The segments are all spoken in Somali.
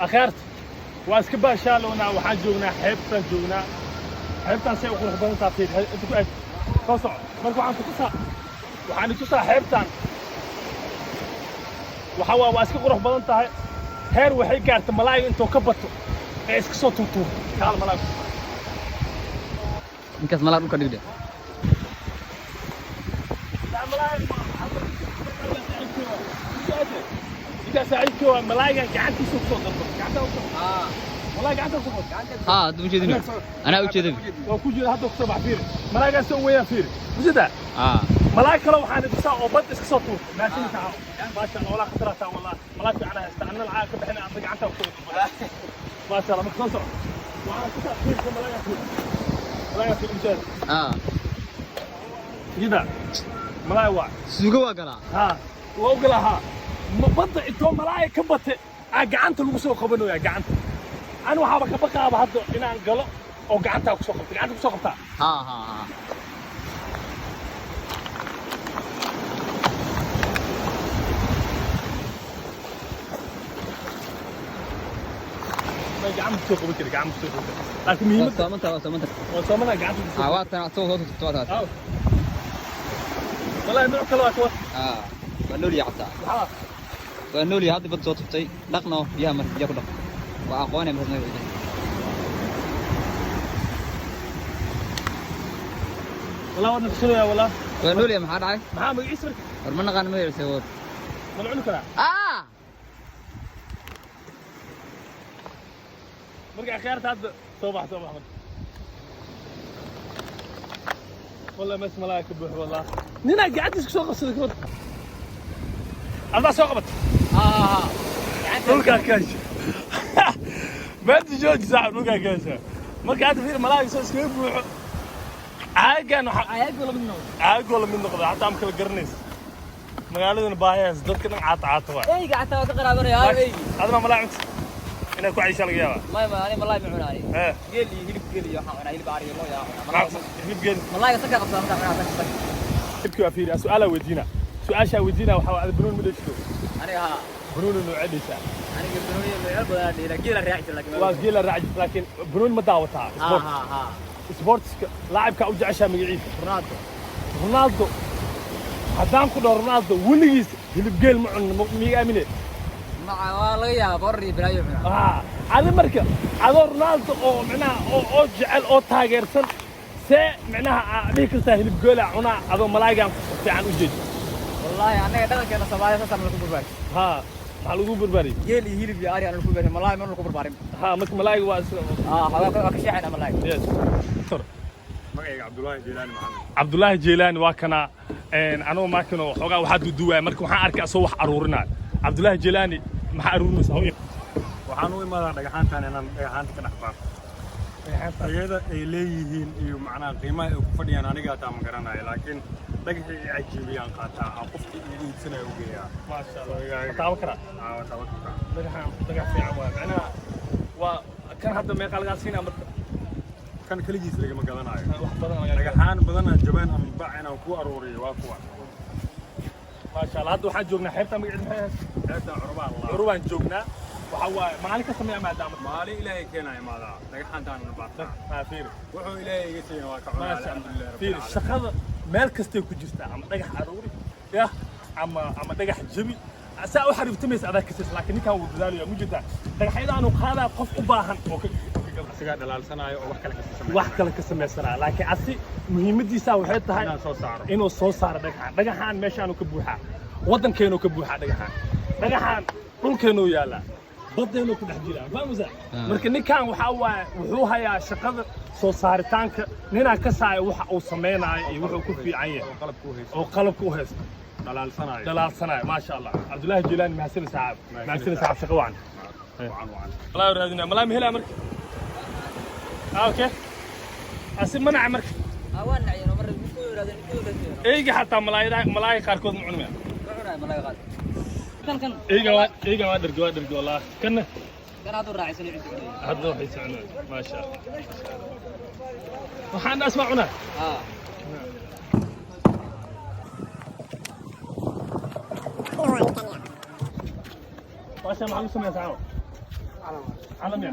Akhaarta waa iska baashaalownaa. Waxaan joognaa xeebtaan joognaa. Xeebtaan say u qurux badan tahay, fiir inta ku eg soo soco. Marka waxaan itusaa xeebtaan waxa waa iska qurux badan tahay. Heer waxay gaartay malaayga intuu ka bato ee iska soo tuurtuurto kaal malaayga. Ninkaas malaa dhulka dhigde. Ninkaa saaxiibkii waa malaaygan gacantiisa kusoo dalbo, gacanta usoo, wallahi gacanta usoo qabto. Haa, hadda ujeedin, anaa ujeedin. Waa ku jira hadda kusoo bax. Fiiri malaaygaan soo weeyaan, fiiri ujeedaa. Haa. Malaay kale waxaan itusaa oo bad iska soo tuurtay. Maasinta maasha Allah, walaa khataraataa, wallah malaay fiican haysta. Anna lacag ka bixina, adna gacanta kusoo dalbo, maasha Allah. Marka soo soco, waxaan tusaa, fiirka malaaygaan, fiiri malaaygaan, fiiri ujeeda. Haa. Ujeedaa malaay waa Suugo waa galaa. Haa, waa ogolaa. Haa, badda intoo malaaya ka bate aa gacanta lagu soo qabanaya gacanta. Ani waxaaba ka baqaaba hadda inaan galo oo gacantaa kusoo qabta, gacanta kusoo qabtaa. Haa haa haa. Ma gacanta kusoo qaban kari, gacanta kusoo qaban kari, laakiin Waa muhiimadda soomanta, waa soomanta. Waa soomana gacanta kusoo. Haa, waa tan asagoo soo tuurto, waa taas. Aaw. Wallahi nooc kale waa kuwa. Haa, waa nool yahay xataa. Maxaa? Waa nool yahay, hadda bad soo tuftay. Dhaqno biyaha, marka biyaha ku dhaq, waa aqoonay markaas magaciisa. Wallahi waa naqshanaya wallah. Waa nool yahay, maxaa dhacay? Maxaa magaciisa marka? War ma naqaan magaciisa war. Ma la cuni karaa? Ah. Marka akhyaarta hadda soo bax, soo bax marka. Wallahi mas malaaya ka buux, wallah ninaa gacantiisa kusoo qabsaday kawar adaa soo qabat. Haa. Dhulkaa ka hesha maanta jooji saaxib, dhulkaa ka hesha. Marka hadda fiir malaayga soo iskaga buuxo caagan waxa Ayagu la mid noqdo. Caagoo la mid noqda, xataa ma kala garanaysa. Magaaladana baahiyaas dadka dhan caata caata waay. Eyga xataa waa ka qaraabanaya, haa, eygi. Adna malaay cunta inaad ku cayshaa laga yaabaa. May, ani malaay ma cunaay. Ee. Geel iyo hilib geel iyo waxaan cunaa hilib ari loo yaa cunaa. Maxaa hilib geel? Malaayga sanka qabsaa markaa cunaa, sanka sanka. Hilibkii waa fiiri. Su'aalaa weydiina, su-aashaa weydiina waxaa waa, ada banooni ma dheeshto? Aniga haa. Banooni noocee dheeshaa? Aniga banooni noocyo badan aan dheelaa, geela raaci jira laakiin. Waa geela raaci jirta, laakiin banooni ma daawataa? Haa. Sport. Haa haa. Sportska laacibkaa u jeceshaa magaciisa? Ronaldo. Ronaldo. Haddaan ku dhaho Ronaldo weligiis hilib geel ma cunin, miiga aamine? Maca waa laga yaabaa, boor iyo balaayo cunaa. Aa, adi marka adoo Ronaldo oo micnaha oo jecel oo taageersan, see micnaha aa dhihi kartaa hilib geela cunaa adoo malaaygaan fiican u jeedo? Wallaahi annaga dhaqankeena Soomaalida saasaan lagu barbaarin. Haa, maxaa lagu barbaariyey? Geel iyo hilib iyo ari aan lagu barbaarin, malaay ma lagu barbaarin. Haa, marka malaayga waa isla. Haa, waa ka sheexayna malaay. Yes. Magacayga Cabdulaahi Jiilaani Maxamed. Cabdullaahi Jeylaani waa kana. Anuu maakino xoogaa waxaa duduwaaya, marka waxaan arkay asagoo wax aruurinaayo. Cabdullaahi Jeylaani, maxaa aruurinaysaa? Waxaan u imaadaa dhagaxaantan inaan dhagaxaanta ka dhex baarto tayada ay leeyihiin iyo macnaha qiimaha ay ku fadhiyaan. Aniga hataa ma garanayo, laakiin dhagaxii i cajiibiyaan qaataa, aan qofkii iga iibsanaya u geeyaa. Maasha Allah, ma taaban karaa? Aa, waa taaban kartaa. Dhagaxaan dhagax fiican waay. Macnaha waa kan hadda meeqa lagaa siinaa marka? Kan keligiis lagama gadanayo. Wax badan lagaa. Dhagaxaan badanaa jabaan ama bac inaan ku aruuriyo waa kuwa. Maasha Allah, hadda waxaan joognaa xeebta magaceed maxay ahayd? Xeebta Curubaa la. Curubaan joognaa. Waxa waaye maalin kasta miyaa maadaama? Maalin Ilaahay keenaya imaadaa, dhagaxaantaan baartaa. Haa, fiiri. Wuxuu Ilaahay iga siiyana waa ka cunaa. Maasha alxamdulilah Allah, fiiri. rabbil caalamiin. Shaqada meel kastay ku jirtaa, ama dhagax aruuri yah ama dhagax jabi, saa u xariiftamaysa adaa kasaysa, laakiin ninkan wuu dadaalaya. Mujeedaa dhagaxyadaanu qaadaa, qof u baahan oo ka gada. Asigaa dhalaalsanaayo oo wax kale kasi sameynaayo. Wax kale ka samaysanaa, laakiin asi muhiimadiisa waxay tahay inaan soo saaro. Inuu soo saaro dhagaxaan. Dhagaxaan meeshaanu ka buuxaa, waddankeenu ka buuxaa dhagaxaan. Dhagaxaan dhulkeenuu yaallaa, baddeenuu ku dhex jiraa, fahmaysaa? Marka ninkan waxaa waaye wuxuu hayaa shaqada soo saaritaanka. Ninaa ka saaya waxa uu sameynaayo iyo wuxuu ku fiican yahay. Oo qalabka u haysto. Oo qalabka u haysto. Dhalaalsanaayo. Dhalaalsanaayo, maasha Allah. Cabdullaahi Jilaani, mahadsanid saaxib, mahadsanid saaxib, shaqo wacan. Wacan wacan. Malaa raadinaa, malaa ma helaa marka. Ah, okay, asi manaca marka. Haa, waa naciyeen oo mar midkood yidhahdeen, midkood yidhahdeen. Eyga xataa malaayada, malaaya qaarkood ma cunmaya? Ma cunayo malaay qaad kan kan. Eyga waa dhergi, waa dhergi wallah kanna. Kan hadduu raacaysan cunto cunaya. Hadda waxay soconaa, maasha Allah, waxaan asma cunaa. Haa. Maasha, maxaa lagu sameeyaa saxaabo? Caalamiya.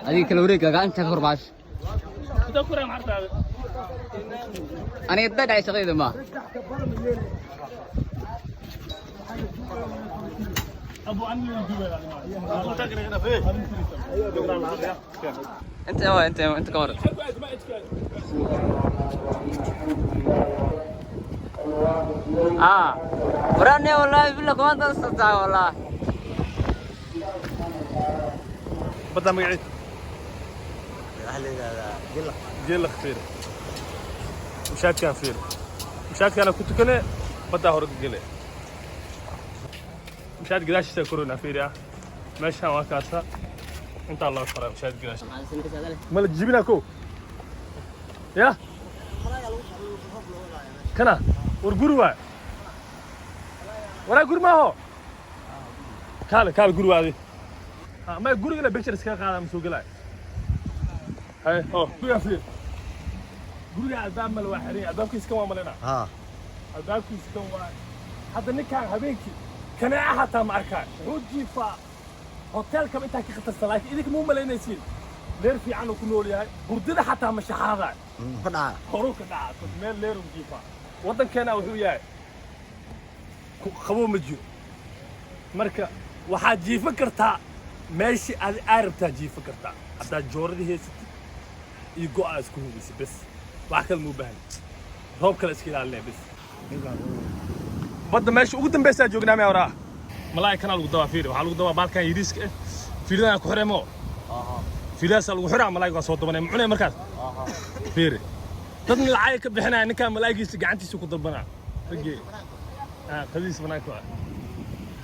Adiga kala wareeg gacanta ka hor baash. Inta ku reem hartaada. Aniga dad dhacay shaqadayda ma. Abu ani duubay. Inta waa inta inta ka hor. Ah. Warane wallahi billah kuma tan wallahi. Badda magaciid. Jilaq fiir. Mushaadkaan fiir. Mushaadkaana ku tukane baddaa hore ka gele. Mushaad gadaashiisa korona fiiriya. Meeshaan waa kaasa. Intaa loo koraa mushaad gadaashiisa. Ma la jibinaa kow? Ya? Kana? War guri waay. Waraa guri maaho? Kaale kaale guri waadi. Ma gurigana picture iskaga qaadaa ma soo gelaayo. Hay, oh, guriga fiir. Guriga albaab male waa xiran yahay. Albaabkiisa kan waa malena. Albaabkiisa kan waa. Hadda ninkaan habeenkii kaneeca hataa ma arkaa. Wuxuu jiifaa hoteelkaba intaa ka khatarsan, laakiin idinka ma u malaynaysiin. Leer fiican uu ku nool yahay. Hurdada xataa ma shaxaadaay. Horuu ka dhacaa. Bas meel leer uu jiifaa. Waddankeena wuxuu yahay qabow ma jiro. Marka waxaad jiifan kartaa meeshii aad aa rabtaa jiifan kartaa. Haddaad jooradii haysatid iyo go'aa isku hubisa bes. Wax kale ma u baahan. Roob kale iska ilaalinaya bes. Badda meesha ugu dambeysaa joognaa miyaa waraa? Malaay kanaa lagu dabaa fiiri. Waxaa lagu dabaa baalkan yariiska ah. Fiiridan ku xiree moo? Fiiridaasaa lagu xiraa malaayga waa soo dabanaya. Ma cunaya markaas? Fiiri. Dadna lacag ka bixinaya ninkaan malaagiisa gacantiisa ku dalbanaa. Ragii. Ah, qadiis banaanka waa.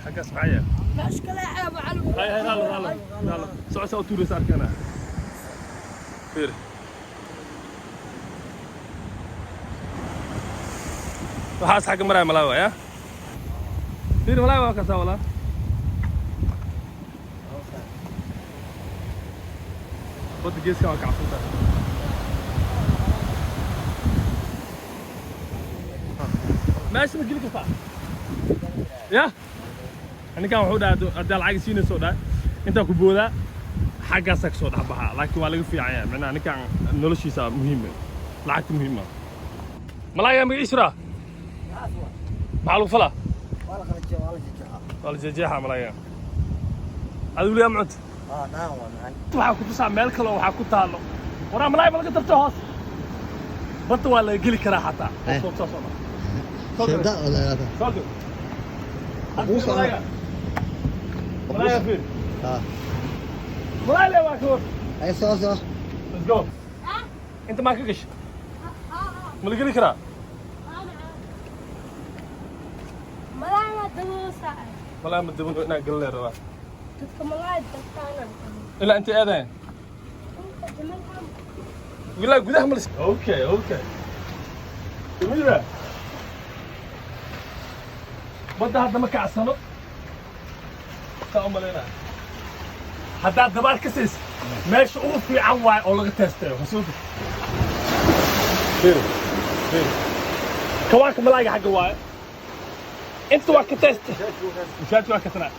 Xaggaas maxaa yaal? Hay hay halo halo halo. Socod saa u tuuraysa arkana. Fiiri. Waxaas xagga maraya malaay waa ya? Fiiri malaay waa kasaa walaa. Badda geeskan waa kacsan tahay. Meesha ma geli kartaa? Ya? Ninkan wuxuu dhahay haddaa lacag siinayso dhahay intaa ku boodaa xaggaasaa kasoo dhex baxaa, laakiin waa laga fiican yahay macnaha ninkan noloshiisa muhiim ah, lacagta muhiim ah. Malaayaa magaciisu raa maxaa lagu falaa? Waa la jeexjeexaa malaayaa. Adigu weligaa ma cunta? Waxaa ku tusaa meel kale oo waxaa ku taalo waraa malaay ma laga darto hoos badda waa laga geli karaa xataa. Soo soo soo soo soo. Malaaya malaaya fiir malaay le waa ka war. Let's go. Inta maa ka gashay? Ma la geli karaa? Malaay ma daboosa. Malaay ma dabano inaan galin rabaa. Dadka malaay dabtaana. Ilaa intay aadayan? Ilaa gudaha ma la. Okay. Tumida. Badda hadda ma kacsano. Saa u malaynaya. Haddaad dabaal ka siis meesha ugu fiican waaye oo laga teestayo. Xasuuta. Fiiri. Fiiri. Kawaanka malaayga xagga waaye. Inta waa ka teeste. Mushaati waa ka tanaa.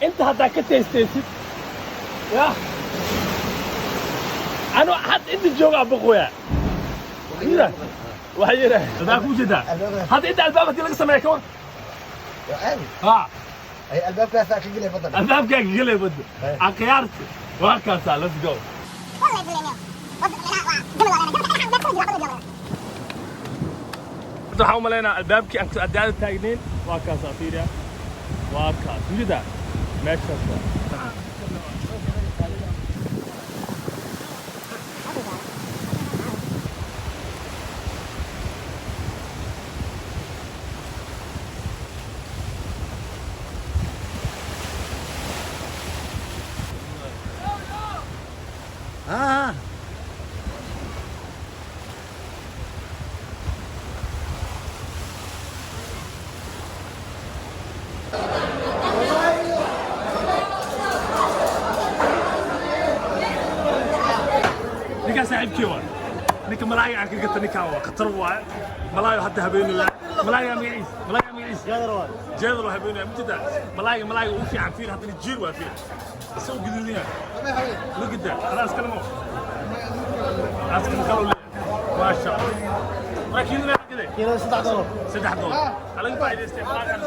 Inta haddaa ka teestaysid. Yah. Anu had inta joogaa boqoya. Mira. Waxay yidhaah. Hadaa kuu jeedaa. Hadda inta albaab haddii laga sameeya ka war. Ha. Albaabkaa ka gelay badda. Akhyaarta. Waa kaasaa. Let's go. Hadda waxaan u malaynaa albaabkii aan adaada taagnayn waa kaasaa fiiriya. Waa kaas. Ujeedaa? Meeshaas waa. Ninkaan saaxiibkii waa ninka malaayiga aan ka gata. Ninkaan waa khatar waaye. Malaayo hadda habeenaya. Malaayiga magaciis, malaayiga magaciis. Kiiladiis jeedal waa habeenaya. Ma jeedaa malaayga? Malaayga ugu fiican fiir, haddana jiir waa fiir isagoo gaduudan yahay. Look at that. Adaa iskale mo askale kaloo leeyahay. Maasha Allah. Waa kiilada meeqa gaday? Kiilo $3. $3 halaga faa'iidaystay malaagan.